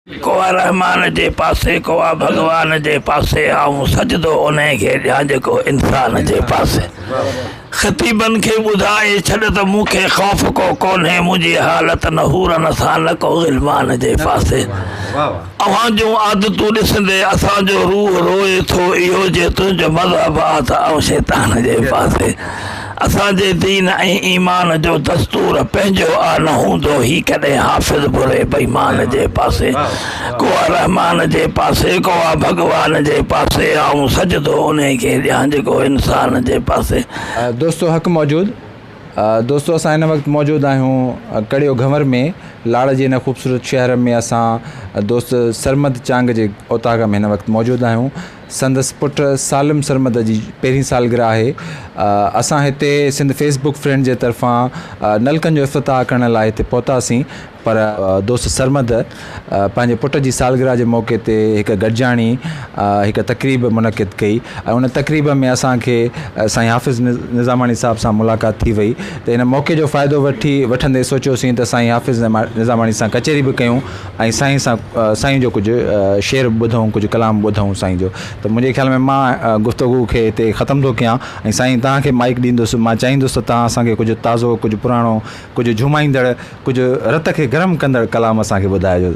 ڪو آ رحمان جي پاسي ڪو آ ڀڳوان جي پاسي آئون سجدو انهي کي ڏيان جيڪو انسان جي پاسي خطيبن کي ٻڌائي ڇڏ ته مون کي خوف ڪو ڪونهي منهنجي حالت نه حورن سان نه ڪو غلمان جي پاسي اوهان جون عادتون ڏسندي اسان جو روح روئي ٿو اهو جي تنهنجو مذهب آ ته آئون شيطان جي پاسي اسان جي دين ۽ ايمان جو دستور پنهنجو آ نه هوندو هي ڪڏهن حافظ بري بيمان جي پاسي ڪو آ رحمان جي پاسي ڪو آ ڀڳوان جي پاسي آئون سجدو انهي کي ڏيان جيڪو انسان جي پاسي. دوستو حق موجود دوستو اسان هن وقت موجود آهيون ڪڙيو گهنور ۾ لاڙ جي هن خوبصورت شهر ۾ اسان دوست سرمد چانگ جي اوطاق ۾ هن وقت موجود آهيون سندس پٽ سالم سرمد جي پهرين سالگرهه آهي. اسان هتي سنڌ فيس بڪ فرينڊ جي طرفان نلڪن جو افتتاح ڪرڻ لاء هتي پهتاسين پر دوست سرمد پنهنجي پٽ جي سالگرهه جي موقعي تي هڪ گڏجاڻي هڪ تقريب منعقد ڪئي ۽ ان تقريب ۾ اسان کي سائين حافظ نظاماڻي صاحب سان ملاقات ٿي وئي ته ان موقعي جو فائدو وٺي وٺندي سوچيوسين ته سائين حافظ نظاماڻي سان ڪچهري به ڪيون ۽ سائين سان سائين جو ڪجهه شعر به ٻڌون ڪجهه ڪلام به ٻڌون سائين جو ته منهنجي خيال ۾ مان گفتگو کي هتي ختم ٿو ڪيان ۽ سائين توهان کي مائيڪ ڏيندس مان چاهيندس ته توهان اسان کي ڪجهه تازو ڪجهه پراڻو ڪجهه جهومائيندڙ ڪجهه رت کي گرم ڪندڙ ڪلام اسان کي ٻڌائجو.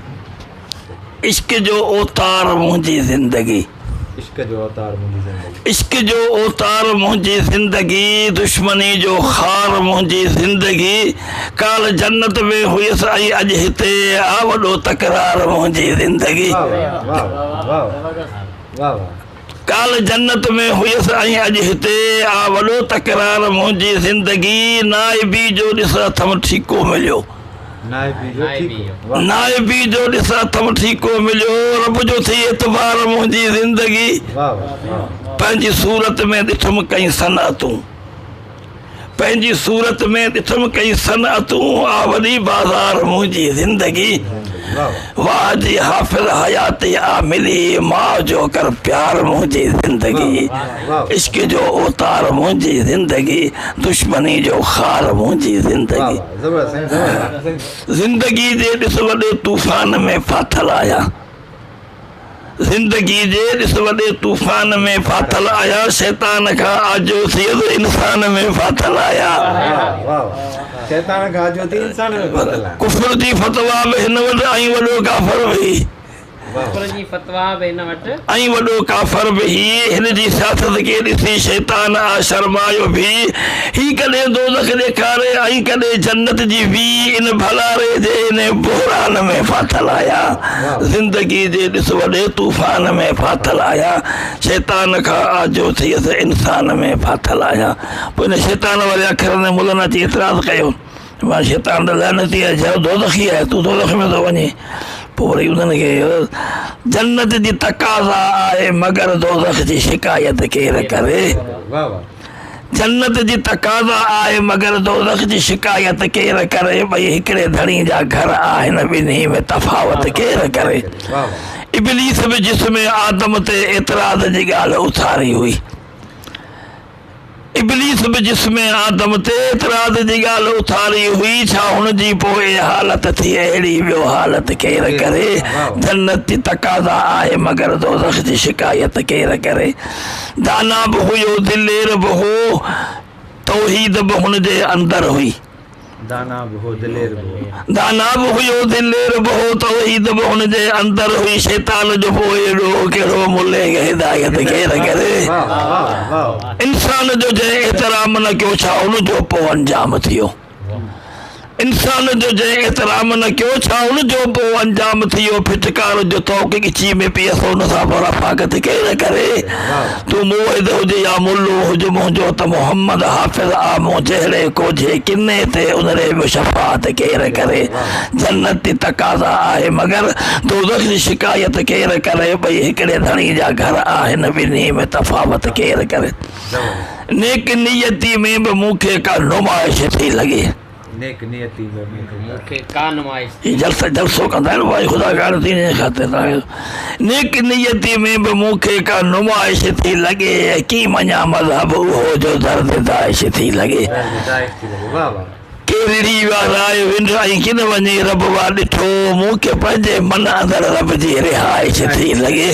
عشق جو اوتار منهنجي زندگي. عشق جو اوتار منهنجي زندگي. عشق جو اوتار منهنجي زندگي، دشمني جو خار منهنجي زندگي، ڪالهه جنت ۾ هيس ۽ اڄ هتي، آ وڏو تڪرار منهنجي زندگي. ڪالهه جنت ۾ هيس ۽ اڄ هتي، آ وڏو تڪرار منهنجي زندگي، نائبي جو ڏس اٿم ٺيڪو مليو. نائبي جو ڏس اٿم ٺيڪو مليو، رب جو ٿي اعتبار منهنجي زندگي. پنهنجي صورت ۾ ڏٺم ڪئين صنعتون، پنهنجي صورت ۾ ڏٺم ڪئين صنعتون، آ وڏي بازار منهنجي زندگي. واهه جي حافظ حياتي آ ملي، ماء جو ڪر پيار منهنجي زندگي. عشق جو اوتار منهنجي زندگي، دشمني جو خار منهنجي زندگي. زندگي جي ڏس وڏي طوفان ۾ ڦاٿل آهيان زندگي جي ڏس وڏي طوفان ۾ ڦاٿل آهيان شيطان کان آجو ٿيس انسان ۾ ڦاٿل آهيان شيطان کان آجو ٿي انسان ۾ ڦاٿل آهيان ڪفر جي فتويٰ به هن وٽ ۽ وڏو ڪافر به ڪفر جي فتويٰ به هن وٽ. ۽ وڏو ڪافر به هي. هن جي سياست کي ڏسي شيطان آ شرمايو به. هي ڪڏهن دوزخ ڏيکاري ۽ ڪڏهن جنت جي وي ان ڀلاري جي انهي بحران ۾ ڦاٿل آهيان. زندگي جي ڏس وڏي طوفان ۾ ڦاٿل آهيان. شيطان کان آجو ٿيس انسان ۾ ڦاٿل آهيان. پوء ان شيطان واري اکرن تي ملن اچي اعتراض ڪيو. مان شيطان ته لعنتي آهي جهڙو دوزخي آهي تون دوزخ ۾ ٿو وڃين پوء وري انهن کي جنت جي تقاضا آهي مگر دوزخ جي شڪايت ڪير ڪري جنت جي تقاضا آهي مگر دوزخ جي شڪايت ڪير ڪري ٻئي هڪڙي ڌڻي جا گهر آهن ٻنهي ۾ تفاوت ڪير ڪري ابليس به جسم آدم تي اعتراض جي ڳالهه اٿاري هئي ابليس به جسم آدم تي اعتراض جي ڳالهه اٿاري هئي، ڇا هن جي پوء حالت ٿي اهڙي ٻيو حالت ڪير ڪري؟ جنت جي تقاضا آهي مگر دوزخ جي شڪايت ڪير ڪري؟ دانا به هيو دلير به هو، توحيد به هن جي اندر هئي. دانا به هو دلير به هو. دانا به هيو دلير به هو توحيد به هن جي اندر هئي شيطان جو پوء ايڏو ڪهڙو ملي هدايت ڪير ڪري انسان جو جنهن احترام نه ڪيو ڇا ان جو پوء انجام ٿيو انسان جو جنهن احترام نه ڪيو ڇا ان جو پوء انجام ٿيو ڦٽڪار جو طوق ڳچي ۾ پيس ان سان پوء رفاقت ڪير ڪري تون موحد هج يا ملو هج منهنجو ته محمد حافظ آ مون جهڙي ڪوجهي ڪني تي ان ري به شفاعت ڪير ڪري جنت جي تقاضا آهي مگر دوزخ جي شڪايت ڪير ڪري ٻئي هڪڙي ڌڻي جا گهر آهن ٻنهي ۾ تفاوت ڪير ڪري نيڪ نيتي ۾ به مون کي ڪا نمائش ٿي لڳي. نيڪ نيتي ۾ مون کي ڪا نمائش ٿي. هي جلسه جلسو ڪندا آهن ڀائي خدا ڪار دين جي خاطر تان نيڪ نيتي ۾ به مون کي ڪا نمائش ٿي لڳي ۽ ڪي مڃان مذهب اهو جو درد داعش ٿي لڳي درد داعش ٿي لڳي واه واه. ڪي رڙهي ويا راء ونڊ ۽ ڪن وڃي رب وا ڏٺو، مون کي پنهنجي من اندر رب جي رهائش ٿي لڳي.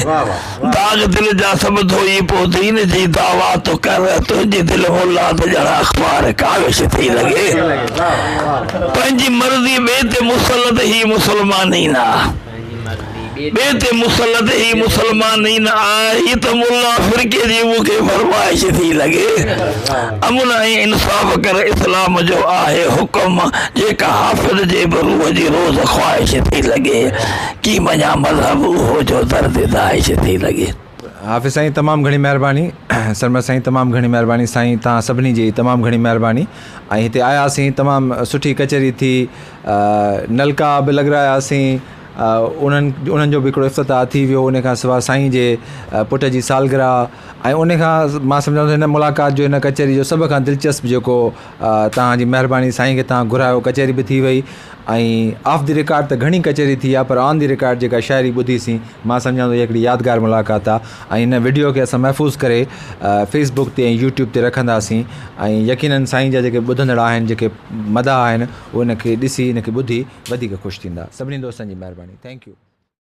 داغ دل جا سڀ ڌوئي پو دين جي دعويٰ تو ڪر، تنهنجي دل ملا ته ڄڻ اخبار ڪاوش ٿي لڳي. پنهنجي مرضي ٻئي تي مسلط هي مسلمان ئي نه آ. ٻئي تي مسلط هي مسلمان ئي نه آ. هي ته ملا فرقي جي مون کي فرمائش ٿي لڳي. امن ۽ انصاف ڪر اسلام جو آهي حڪم، جيڪا حافظ جي به روح جي روز خواهش ٿي لڳي. ڪي مڃان مذهب اهو جو درد داعش ٿي لڳي. حافظ سائين تمام گهڻي مهرباني سرمد سائين تمام گهڻي مهرباني سائين توهان سڀني جي تمام گهڻي مهرباني ۽ هتي آياسين تمام سٺي ڪچهري ٿي نلڪا به لڳراياسين انهن انهن جو به هڪڙو افتتاح ٿي ويو ان کان سواء سائين جي پٽ جي سالگرهه ۽ ان کان مان سمجهان ٿو هن ملاقات جو هن ڪچهري جو سڀ کان دلچسپ جيڪو توهان جي مهرباني سائين کي توهان گهرايو ڪچهري به ٿي وئي ۽ آف the record ته گهڻي ڪچهري ٿي آهي پر آن the record جيڪا شاعري ٻڌي سين مان سمجهان ٿو هي هڪڙي يادگار ملاقات آهي ۽ هن وڊيو کي اسان محفوظ ڪري فيس بڪ تي ۽ يوٽيوب تي رکنداسين ۽ يقينن سائين جا جيڪي ٻڌندڙ آهن جيڪي مداح آهن اهي ان کي ڏسي ان کي ٻڌي وڌيڪ خوش ٿيندا سڀني دوستن جي مهرباني thank you.